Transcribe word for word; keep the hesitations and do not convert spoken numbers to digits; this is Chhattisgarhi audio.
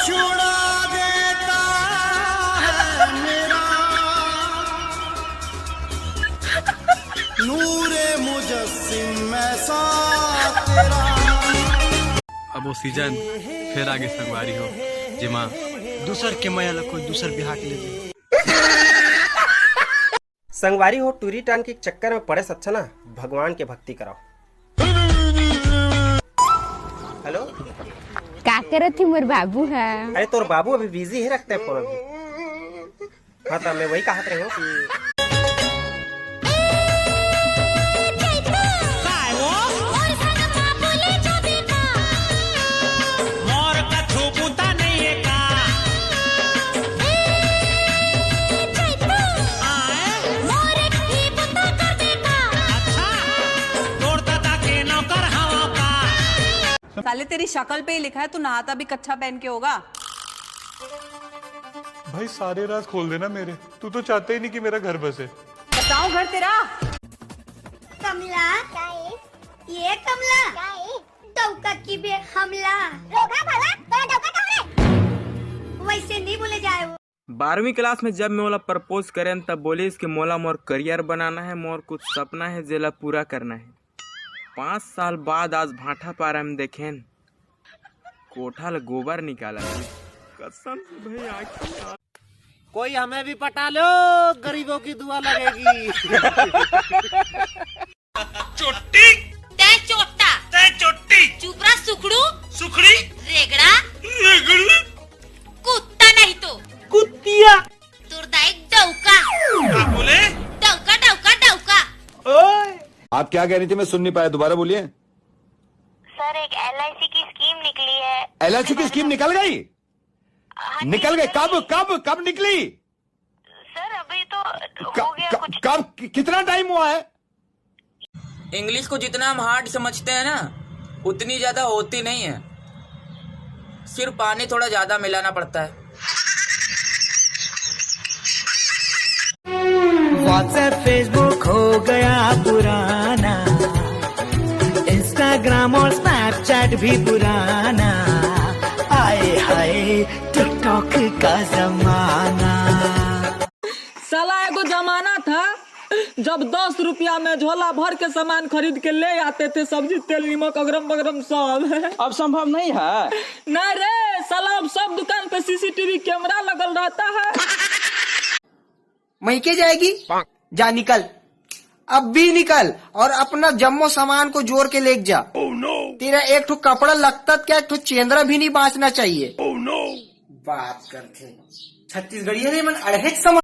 छुड़ा देता है मेरा नूरे मुजस्सिम ऐसा तेरा। अब वो सीजन फिर आगे संगवारी हो, जेमा दूसर के मया ल कोई दूसर बिहा के ले जाए। संगवारी हो, टूरी टान के चक्कर में पड़े से अच्छा ना भगवान के भक्ति कराओ। हेलो। का करत ही मोर बाबू ह? अरे, तोर बाबू अभी बिजी हे, रखते हैं फोन अभी। हाँ, तो मैं वही कहत रहे हूँ कि साले, तेरी शक्ल पे ही लिखा है तू नहाता भी कच्छा पहन के होगा। भाई, सारे राज खोल देना मेरे। तू तो चाहता ही नहीं कि मेरा घर बसे। बताऊं घर तेरा? कमला, ये कमला, डौका की बे हमला। रोगा भला, तोरा डौका कहाँ रे? वैसे नहीं बोले जाए वो। बारहवीं क्लास में जब मैं ओला प्रपोज करेन, तब बोलिस कि मोला मोर करियर बनाना है, मोर कुछ सपना है, जेला पूरा करना है। पाँच साल बाद आज भाठा पारा में देखेन, कोठा ले गोबर निकाला। कसम से भाई, आँखी कोई हमें भी पटा लो, गरीबों की दुआ लगेगी। चोट्टी। तय चोट्टा। तय चोट्टी। चुपरा सुखड़ू। सुखड़ी। रेगड़ा। रेगड़ी। कुत्ता नहीं तो। कुत्तिया। तुरदाई डौका। का बोले? डौका डौका डौका। ओए। आप क्या कह रही थी, मैं सुन नहीं पाया, दोबारा बोलिए। सर, एक एलआईसी की स्कीम निकली है। एलआईसी की स्कीम निकल गई? हाँ जी, निकल गई? सर। कब, कब, कब निकली? सर, अभी तो क- हो गया क- कुछ। कब, कि- कितना टाइम हुआ है? इंग्लिश को जितना हम हार्ड समझते हैं ना, उतनी ज्यादा होती नहीं है। सिर्फ पानी थोड़ा ज्यादा मिलाना पड़ता है। WhatsApp, Facebook हो गया पुराना, Instagram और Snapchat भी पुराना। आए हाय, TikTok का जमाना। साला, एगो जमाना था जब दस रुपया में झोला भर के सामान खरीद के ले आते थे, सब्जी, तेल, नमक, अगरम बगरम सब। अब संभव नहीं है। नहीं रे साला, अब सब दुकान पे सीसीटीवी कैमरा लगल रहता है। मइके जाएगी, जा निकल, अब भी निकल और अपना जम्मो सामान को जोर के लेके जा। तेरा एक ठो कपड़ा लगता क्या, एक ठो चेंदरा भी नहीं बांचना चाहिए। बात करते छत्तीसगढ़िया रे मन अड़हेच समझ।